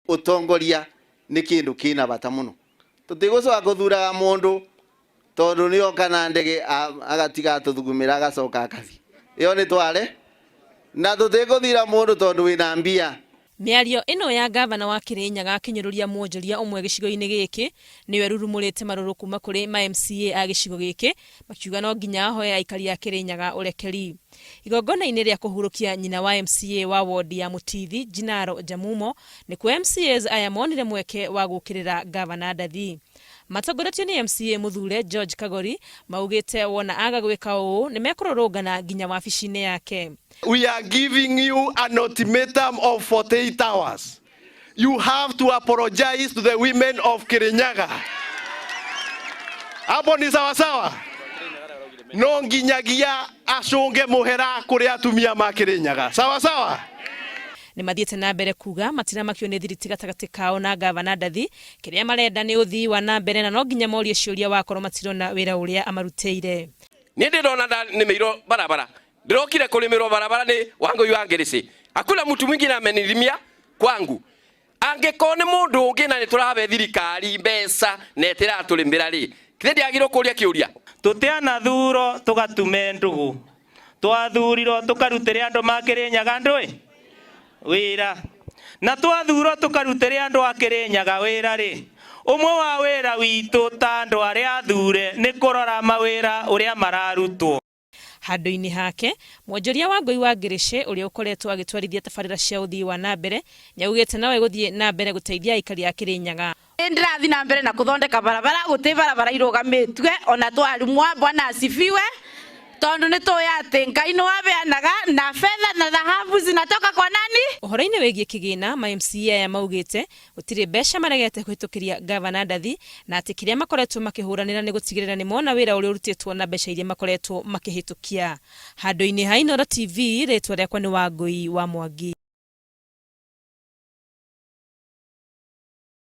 Utongoria nĩ kĩndũ kĩna bata mũno. Tũtigũcoka gũthuraga mũndũ tondũ nĩ oka na ndege agatiga atũthugumĩra agacoka akathi. Ĩyo nĩ tware na tũtigũthira mũndũ tondũ wĩna mbia. Mĩario ĩno ya ngavana wa Kĩrĩnyaga akĩnyũrũria mwonjoria ũmwe gĩcigo-inĩ gĩkĩ nĩyo ĩrurumũrĩte marũrũ kuma kũrĩ ma MCA a gĩcigo gĩkĩ makiuga no nginya ahoe aikari a Kĩrĩnyaga ũrekeri. Igongona-inĩ rĩa kũhurũkia nyina wa MCA wa wondi ya Mũtithi, Jinaro Njamumo, nĩkuo MCAs aya monire mweke wa gũũkĩrĩra Ngavana Ndathi. Matongoretio nĩ MCA mũthure George Kagori, maugĩte wona aga gwĩka ũũ nĩmekũrũrũngana nginya wabici-inĩ yake. We are giving you an ultimatum of 48 hours. You have to apologize to the women of Kirinyaga. Hapo ni sawa sawa? No nginyagia acunge muhera kuri atumia ma Kirinyaga. Sawa sawa? Nĩ mathiĩte na mbere kuga matiramakio nĩ thiriti gatagatĩ kao na Ngavana Ndathi, kĩrĩa marenda nĩ ũthii wa na mbere na no nginya morie ciũria wakorwo matirona wĩra ũrĩa amarutĩire. Niĩ ndĩrona ndanĩmĩirwo barabara, ndĩrokire kũrĩmĩrwo barabara nĩ Wangũi wa Ngĩrĩcĩ, hakuna mtu mwingine amenilimia kwangu. Angĩkorwo nĩ mũndũ ũngĩ na nĩ tũrabe thirikari mbeca na ĩtĩratũrĩmĩra rĩ, githĩ ndĩagĩrĩirwo kũria kĩũria? Tũtianathurwo tũgatume ndũgũ, twathurirwo tũkarutĩre andũ ma Kĩrĩnyaga ndũĩ wĩra, na twathurwo tũkarutĩre andũ a Kĩrĩnyaga wĩra rĩ, ũmwe wa wĩra witũ ta andũ arĩa athure nĩ kũrora mawĩra ũrĩa mararutwo. Handũ-inĩ hake, mwonjoria Wangũi wa Ngĩrĩcĩ ũrĩa ũkoretwo agĩtwarithia tabarĩra cia ũthii wa na mbere nĩaugĩte no egũthiĩ na mbere gũteithia aikari a Kĩrĩnyaga. Nĩ ndĩrathiĩ na mbere na kũthondeka barabara, gũtĩ barabara irũgamĩtue ona twarumwa, Bwana asifiwe, tondũ nĩ tũĩ atĩ Ngai nĩwe abeanaga na fedha na dhahabu zinatoka kwa nani? Ũhoro-inĩ wĩgiĩ kĩgĩna, ma MCA aya maugĩte Gũtirĩ mbeca maregete kũhĩtũkĩria Ngavana Ndathi na atĩ kĩrĩa makoretwo makĩhũranĩra nĩ gũtigĩrĩra nĩ mona wĩra ũrĩa ũrutĩtwo na mbeca iria makoretwo makĩhĩtũkia. Handũ-inĩ ha Inooro TV, rĩtwa rĩakwa nĩ Wangũi wa Mwangi.